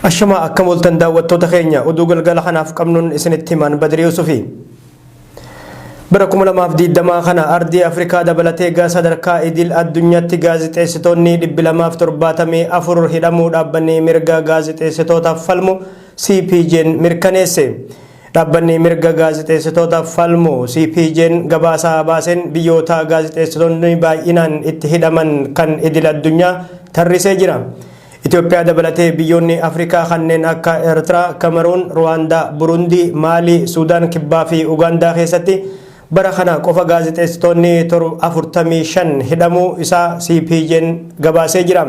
Ashamaa akkam ooltan daawwattoota keenya oduu galgala kanaaf qabnuun isinitti himan Badri Yusufi. Bara 2020 kana ardii Afrikaa dabalatee sadarkaa idil addunyaatti gaazexeessitoonni 274 hidhamuu dhaabbanni mirga gaazexeessitootaaf falmu CPJ'n mirkaneesse. Dhaabbanni mirga gaazexeessitootaaf falmu CPJ'n gabaasaa baaseen biyyoota gaazexeessitoonni baay'inaan itti hidhaman kan idil addunyaa tarrisee jira. Itoophiyaa dabalatee biyyoonni Afrikaa kanneen akka Eertiraa, Kameruun, Ruwaandaa, Burundii, Maalii, Suudaan Kibbaa fi Ugaandaa keessatti bara kana qofa gaazexeessitoonni 45 hidhamuu isaa CPJ'n gabaasee jira.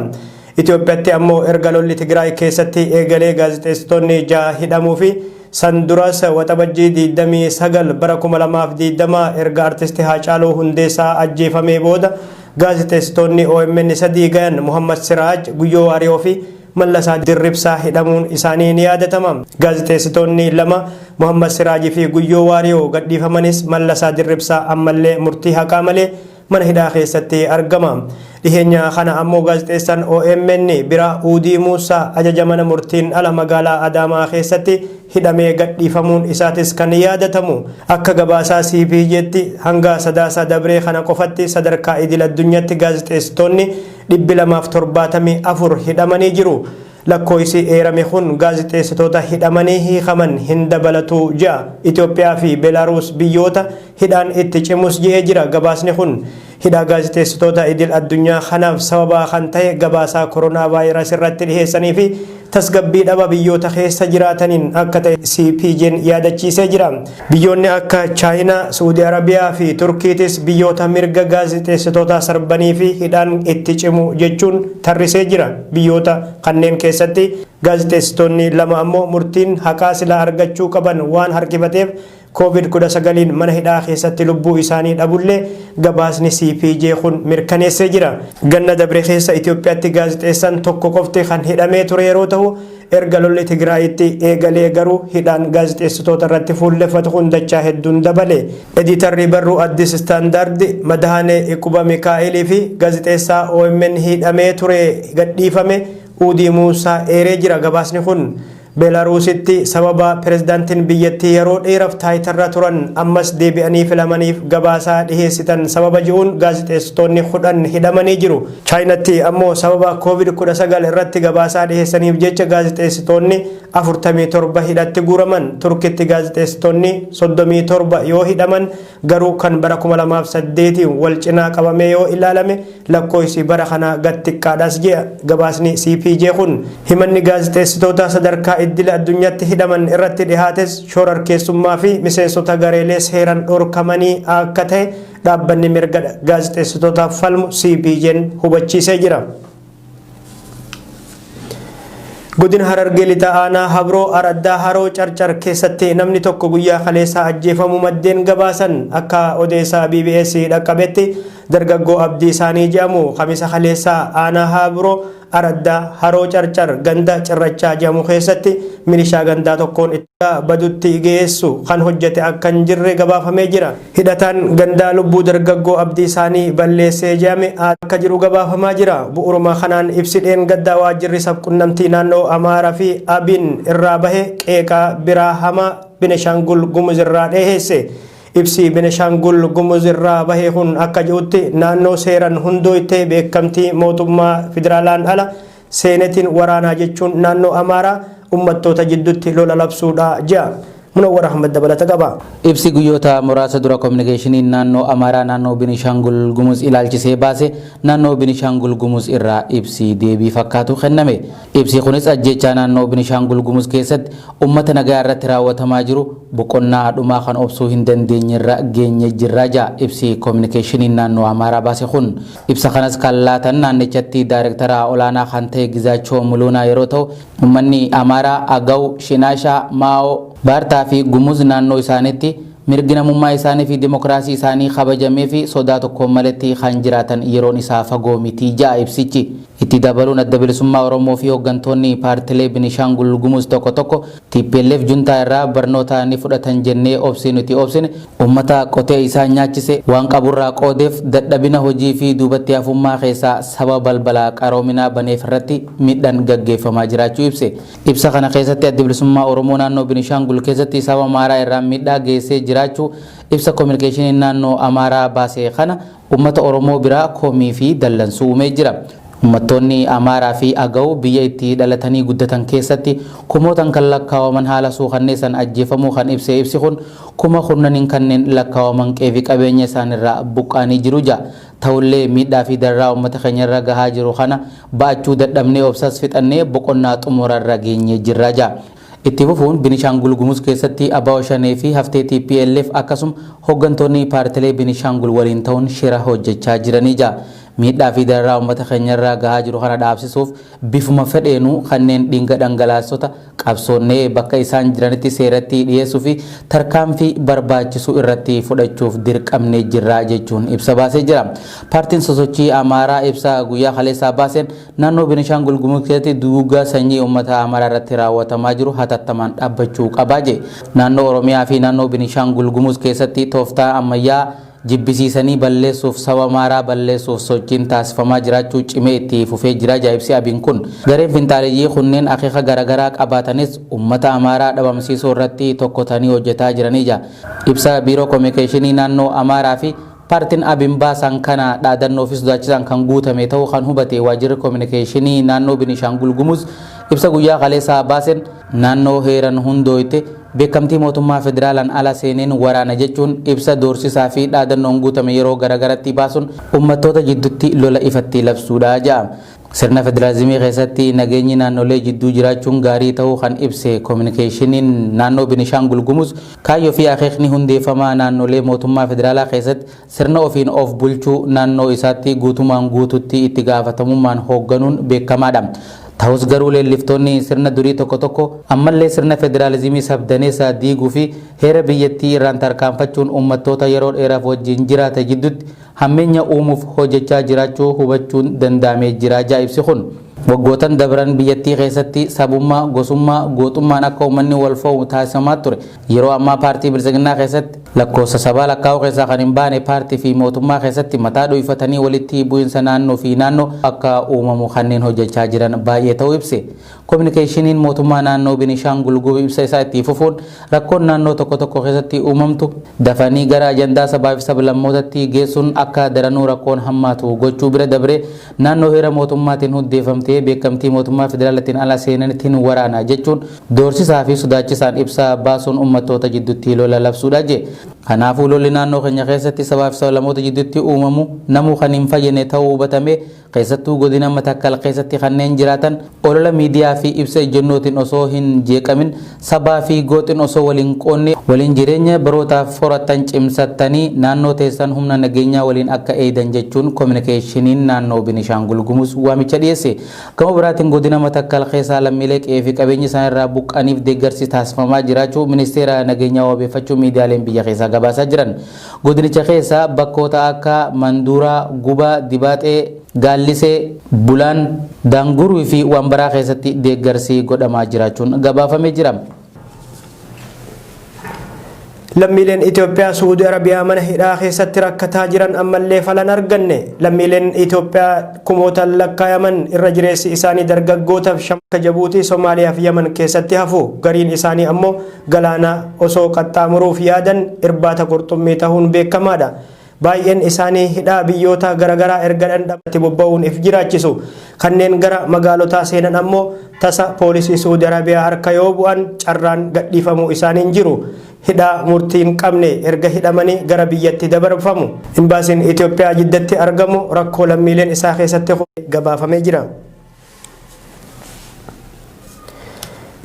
Itoophiyaatti ammoo erga lolli Tigraay keessatti eegalee gaazexeessitoonni 6 hidhamuu fi san duras Waxabajjii 29 bara 2020 erga artisti Haacaaluu Hundeessaa ajjeefamee booda gaazexeessitoonni OMN 3 gayan Muhammad Siraaj, Guyyoo Waariyoo fi Mallasaa Dirribsaa hidhamuun isaanii ni yaadatama. Gaazexeessitoonni 2 Muhammad Siraaj fi Guyyoo Waariyoo gadhiifamanis Mallasaa Dirribsaa ammallee murtii haqaa malee mana hidhaa keessatti argama. Dhiheenya kana ammoo gaazexeessaan OMN bira Uudii Muusaa ajaja mana murtiin ala magaalaa Adaamaa keessatti hidhamee gadhiifamuun isaatis kan yaadatamu. Akka gabaasaa CPJ'tti hanga Sadaasa dabree kana qofatti sadarkaa idil addunyaatti gaazexeessitoonni 274 hidhamanii jiru. Lakkoofsi eerame kun gaazexeessitoota hidhamanii hiikaman hin dabalatu je'a. Itoophiyaa fi Beelaaruus biyyoota hidhaan itti cimus je'ee jira gabaasni kun. Hidhaa gaazexeessitoota idil addunyaa kanaaf sababa kan ta'e gabaasaa koronaa vaayirasii irratti dhiheessanii fi tasgabbii dhaba biyyoota keessa jiraataniin akka ta'e CPJ'n yaadachiisee jira. Biyyoonni akka Chaayinaa, Suudii Arabiyaa fi Turkiitis biyyoota mirga gaazexeessitoota sarbanii fi hidhaan itti cimu jechuun tarrisee jira. Biyyoota kanneen keessatti gaazexeessitoonni 2 ammoo murtiin haqaa silaa argachuu qaban waan harkifateef COVID-19 mana hidhaa keessatti lubbuu isaanii dhabullee gabaasni CPJ kun mirkaneessee jira. Ganna dabre keessa Itoophiyaatti gaazexeessaan tokko qofti kan hidhamee ture yeroo ta'u erga lolli Tigraayitti eegalee garuu hidhaan gaazexeessitoota irratti fuulleffatu kun dachaa hedduun dabale. Ediitarri barruu Addis Standard Madahanee Iquba Mikaa'elii fi gaazexeessaa OMN hidhamee ture gadhiifame Uudii Muusaa eeree jira gabaasni kun. Beelaruusitti sababa pirezidaantiin biyyattii yeroo dheeraaf taayitarra turan ammas deebi'anii filamaniif gabaasaa dhiheessitan sababa ji'uun gaazexeessitoonni 10 hidhamanii jiru. Chaayinatti ammoo sababa COVID-19 irratti gabaasaa dhiheessaniif jecha gaazexeessitoonni 47 hidhatti guuraman. Turkitti gaazexeessitoonni 37 yoo hidhaman garuu kan bara 2008 wal cinaa qabamee yoo ilaalame lakkoofsi bara kana gad xiqqaadhas jedha gabaasni CPJ kun. Himanni gaazexeessitoota sadarkaa idila addunyaatti hidhaman irratti dhihaates shororkeessummaa fi miseensota gareelee seeraan dhorkamanii akka ta'e dhaabbanni mirga gaazexeessitootaaf falmu CPJ'n hubachiisee jira. Godina Harargee Lixa Aanaa Habroo Araddaa Haroo Carcar keessatti namni tokko guyyaa kaleessaa ajjeefamuu maddeen gabaasan. Akka odeessaa BBS dhaqqabetti dargaggoo Abdii Isaanii jedhamu kamisa kaleessaa Aanaa Habroo Araddaa Haroo Carcar ganda Cirrachaa jedhamu keessatti milishaa gandaa tokkoon itti badutti geessu kan hojjete akka hin jirre gabaafamee jira. Hidhataan gandaa lubbuu dargaggoo Abdii Isaanii balleessee jedhame akka jiru gabaafamaa jira. Bu'uuruma kanaan ibsidheen gaddaa waajjirri sabqunnamtii naannoo Amaaraa fi Abiin irraa bahe qeeqaa biraa hamaa Benishaangul Gumuz irraa dheeheesse. Ibsi Benishaangul Gumuz irraa bahe kun akka jirutti naannoo seeran hundooyte beekamtii mootummaa federaalaan ala seenetiin waraanaa jechuun naannoo Amaaraa uummattoota jidduutti lola labsuudha jedha. Munawwar Ahmad dabalata qaba. Ibsi guyyoota muraasa dura kominikeeshiniin naannoo Amaaraa naannoo Benishaangul Gumuz ilaalchisee baase naannoo Benishaangul Gumuz irraa ibsi deebii fakkaatu kenname. Ibsi kunis ajjeechaa naannoo Benishaangul Gumuz keessatti uummata nagaa irratti raawwatamaa jiru boqonnaa dhumaa kan obsuu hin dandeenyerra geenye jirra jedha ibsi kominikeeshiniin naannoo Amaaraa baase kun. Ibsa kanas kan laatan naannichatti daayirektara olaanaa kan ta'e Gizaachoo Muluunaa yeroo ta'u uummanni Amaaraa, Agaw, Shinaashaa, Maa'oo, Baartaa fi Gumuz naannoo isaaniitti mirgi namummaa isaanii fi dimokiraasii isaanii kabajamee fi sodaa tokkoon maletti kan jiraatan yeroon isaa fagoo miti ja'a ibsichi. Itti dabaluun Adda Bilisummaa Oromoo fi hooggantoonni paartilee Binishaangul Gumuz tokko tokko TPLF juntaa irraa barnoota ni fudhatan jennee obsii nuti obsine uummata qotee isaa nyaachise waan qaburraa qoodeef dadhabina hojii fi duubatti hafummaa keessaa saba balbala qaroominaa baneef irratti miidhaan gaggeeffamaa jiraachuu ibse. Ibsa kana keessatti Adda Bilisummaa Oromoo naannoo Binishaangul keessatti saba Amaaraa irraa miidhaa geessee jiraachuu ibsa koominikeeshinii naannoo Amaaraa baase kana uummata Oromoo biraa komii fi dallansuu uumee jira. Uummattoonni Amaaraa fi Agaw biyya itti dhalatanii guddatan keessatti kumootaan kan lakkaawaman haala suukanneessan ajjeefamuu kan ibse ibsi kun kuma kurnaniin kanneen lakkaawaman qe'ee fi qabeenya isaanirraa buqqaanii jiru ja'a. Ta'ullee miidhaa fi dararaa uummata keenyarra gahaa jiru kana ba'achuu dadhabnee obsas fixannee boqonnaa xumurarra geenyee jirra ja'a. Itti fufuun Binishaangul Gumuz keessatti ABO Shanee fi haftee TPLF akkasuma hooggantoonni paartilee Binishaangul waliin ta'uun shira hojjechaa jiranii ja'a. Miidhaa fi dararaa uummata keenyarra gahaa jiru kana dhaabsisuuf bifuma fedheenuu kanneen dhiiga dhangalaasota qabsoonnee bakka isaan jiranitti seeratti dhiyeessuu fi tarkaanfii barbaachisu irratti fudhachuuf dirqamnee jirra jechuun ibsa baasee jira. Paartiin sosochii Amaaraa ibsa guyyaa kaleessaa baaseen naannoo Binishaangul Gumuz keessatti duguuggaa sanyii uummata Amaaraa irratti raawwatamaa jiru hatattamaan dhaabbachuu qabaa jedhe. Naannoo Oromiyaa fi naannoo Binishaangul Gumuz keessatti tooftaa ammayyaa jibbisiisanii balleessuuf saba Amaaraa balleessuuf sochiin taasifamaa jiraachuu cimee itti fufee jira jaa'ibsi abiin kun. Gareen finxaaleeyyii kunneen akeeka garaagaraa qabaatanis uummata Amaaraa dhabamsiisuu irratti tokkotanii hojjetaa jiranii jira. Ibsa biiroo koominikeeshinii naannoo Amaaraa fi paartiin Abiin baasan kana dhaadannoo fi sodaachisaan kan guutame ta'uu kan hubate waajjirri koominikeeshinii naannoo Binishaangul Gumuz ibsa guyyaa kaleessaa baaseen naannoo heeran hundooyte beekamtii mootummaa federaalaan ala seeneen waraana jechuun ibsa doorsisaa fi dhaadannoon guutame yeroo garagaratti baasuun uummattoota jidduutti lola ifatti labsuudha jedha. Sirna federaalizimii keessatti nageenyi naannolee jidduu jiraachuun gaarii ta'uu kan ibse koominikeeshiniin naannoo Binishaangul Gumuz kaayyoo fi akeekni hundeeffamaa naannolee mootummaa federaalaa keessatti sirna ofiin of bulchuu naannoo isaatti guutumaan guututti itti gaafatamummaan hoogganuun beekamaadha. Ta'us garuu leelliftoonni sirna durii tokko tokko ammallee sirna federaalizimii sabdaneessa diiguu fi heera biyyattii irraan tarkaanfachuun uummattoota yeroo dheeraaf wajjin jiraate jidduutti hammeenya uumuuf hojjechaa jiraachuu hubachuun danda'amee jira jaa'ibsi kun. Waggootan dabran biyyattii keessatti sabummaa, gosummaa, gooxummaan akka uummanni wal fo'u taasifamaa ture. Yeroo ammaa paartii Biltsiginnaa keessatti lakkoofsa sabaa lakkaa'uu keessaa kan hin baane paartii fi mootummaa keessatti mataa dho'ifatanii walitti bu'insa naannoo fi naannoo akka uumamu kanneen hojjechaa jiran baay'ee ta'uu ibse. Koominikeeshiniin mootummaa naannoo Binishaangul Gumuz ibsa isaa itti fufuun rakkoon naannoo tokko tokko keessatti uumamtu dafanii gara ajandaa sabaa fi sablammootatti geessuun akka daranuu rakkoon hammaatu gochuu bira dabree naannoo heera mootummaatiin hundeeffamtee beekamtii mootummaa federaalaatiin ala seenanitiin waraana jechuun doorsisaa fi sodaachisaan ibsa baasuun uummattoota jidduutti lola labsuudha jee. Kanaafuu lolli naannoo keenya keessatti sabaa fi sablammoota jidduutti uumamu namuu kan hin fayyane ta'uu hubatamee keessattuu godina Matakkal keessatti kanneen jiraatan olola miidiyaa fi ibsa ejjennootiin osoo hin jeeqamin sabaa fi gooxin osoo waliin qoonne waliin jireenya barootaaf horatan cimsattanii naannoo teessan humna nageenyaa waliin akka eeydan jechuun koominikeeshiniin naannoo Binishaangul Gumuz waamicha dhiyeesse. Gama biraatiin godina Matakkal keessaa lammiilee qe'ee fi qabeenya isaan irraa buqqaniif deeggarsi taasifamaa jiraachuu ministeera nageenyaa wabeeffachuu miidiyaaleen biyya keessaa gabaasaa jiran. Godinicha keessa bakkoota akka Manduuraa, Gubaa, Dibaaxee, Gaallisee, Bulaan, Daanguruu fi Wambaraa keessatti deeggarsi godhamaa jiraachuun gabaafamee jira. Lammiileen Itoophiyaa Suudii Arabiyaa mana hidhaa keessatti rakkataa jiran ammallee falan arganne. Lammiileen Itoophiyaa kumootaan lakkaayaman irra jireessi isaanii dargaggootaaf shamarra Jabuutii, Somaaliyaa fi Yaman keessatti hafu. Gariin isaanii ammoo galaana osoo qaxxaamuruuf yaadan irbaata qurxummii ta'uun beekamaadha. Baay'een isaanii hidhaa biyyoota garaagaraa erga dhandhamatti bobba'uun if jiraachisu. Kanneen gara magaalotaa seenan ammoo tasa poolisii Suudi Arabiyaa harka yoo bu'an carraan gadhiifamuu isaanii hin jiru. Hidhaa murtii hin qabne erga hidhamanii gara biyyatti dabarfamu. Imbaasiin Itoophiyaa Jiddatti argamu rakkoo lammiileen isaa keessatti gabaafamee jira.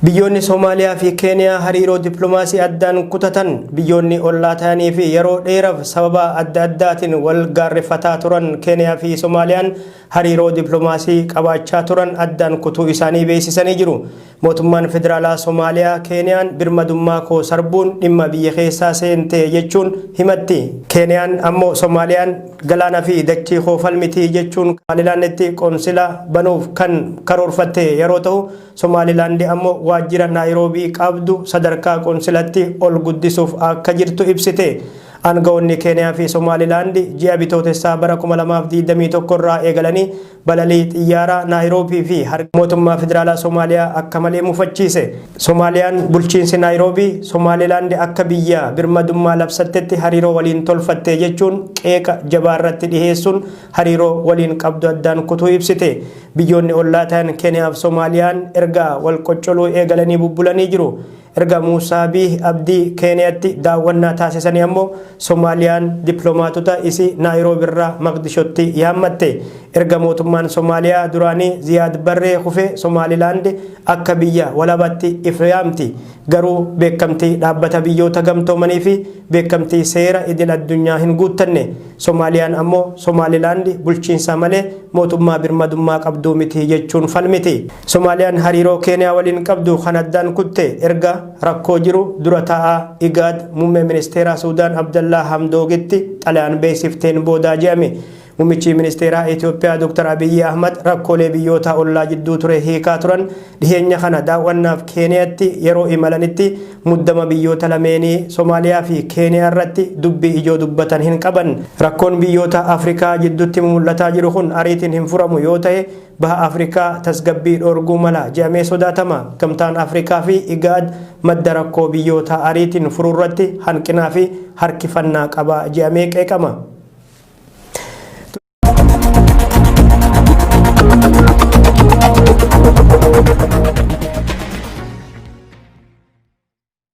Biyyoonni Somaaliyaa fi Keeniyaa hariiroo dippiloomaasii addaan kutatan. Biyyoonni ollaa ta'anii fi yeroo dheeraaf sababa adda addaatiin wal gaarreeffataa turan Keeniyaa fi Somaaliyaan hariiroo dippiloomaasii qabaachaa turan addaan kutuu isaanii beeksisanii jiru. Mootummaan Federaalaa Somaaliyaa Keeniyaan birmadummaa koo sarbuun dhimma biyya keessaa seente jechuun himatti. Keeniyaan ammoo Somaaliyaan galaana fi dachii koo falmiti jechuun Somaalilaanditti qoonsila banuuf kan karoorfatte yeroo ta'u, Somaalilaandi ammoo waajjira Naayiroobii qabdu sadarkaa qoonsilatti ol guddisuuf akka jirtu ibsite. Aangawoonni Keeniyaa fi Somaalilaandi ji'a Bitootessaa bara 2021 irraa eegalanii balalii xiyyaaraa Naayiroobii fi mootummaa federaalaa Somaaliyaa akka malee mufachiise. Somaaliyaan bulchiinsi Naayiroobii Somaalilaandi akka biyya birmadummaa labsattetti hariiroo waliin tolfatte jechuun qeeqa jabaa irratti dhiheessuun hariiroo waliin qabdu addaan kutuu ibsite. Biyyoonni ollaa ta'an Keeniyaa fi Somaaliyaan erga wal qoccoluu eegalanii bubbulanii jiru. Erga Muusaa Biih Abdii Keeniyaatti daawwannaa taasisanii ammoo Somaaliyaan dippiloomaatota isii Naayiroobiirraa Maqdishotti yaammatte. Erga mootummaan Somaaliyaa duraanii Ziyaad Barree kufee Somaalilaand akka biyya walabaatti if yaamti. Garuu beekamtii dhaabbata biyyoota gamtoomanii fi beekamtii seera idil addunyaa hin guuttanne. Somaaliyaan ammoo Somaalilaand bulchiinsa malee mootummaa birmadummaa qabduu miti jechuun falmiti. Somaaliyaan hariiroo Keeniyaa waliin qabdu kan addaan kutte erga rakkoo jiru dura taa'aa IGAD muummee ministeeraa Suudaan Abdallaa Hamdoogitti xalayaan beeksifteen boodaa je'ame. Muummichi ministeeraa Itoophiyaa Dr. Abiyyi Ahmad rakkoolee biyyoota ollaa jidduu ture hiikaa turan. Dhiheenya kana daawwannaaf Keeniyaatti yeroo imalanitti muddama biyyoota lameenii Somaaliyaa fi Keeniyaa irratti dubbii ijoo dubbatan hin qaban. Rakkoon biyyoota Afrikaa jidduutti mul'ataa jiru kun ariitiin hin furamu yoo ta'e baha Afrikaa tasgabbii dhoorguu mala je'amee sodaatama. Gamtaan Afrikaa fi IGAD madda rakkoo biyyoota ariitiin furuurratti hanqinaa fi harkifannaa qaba je'amee qeeqama.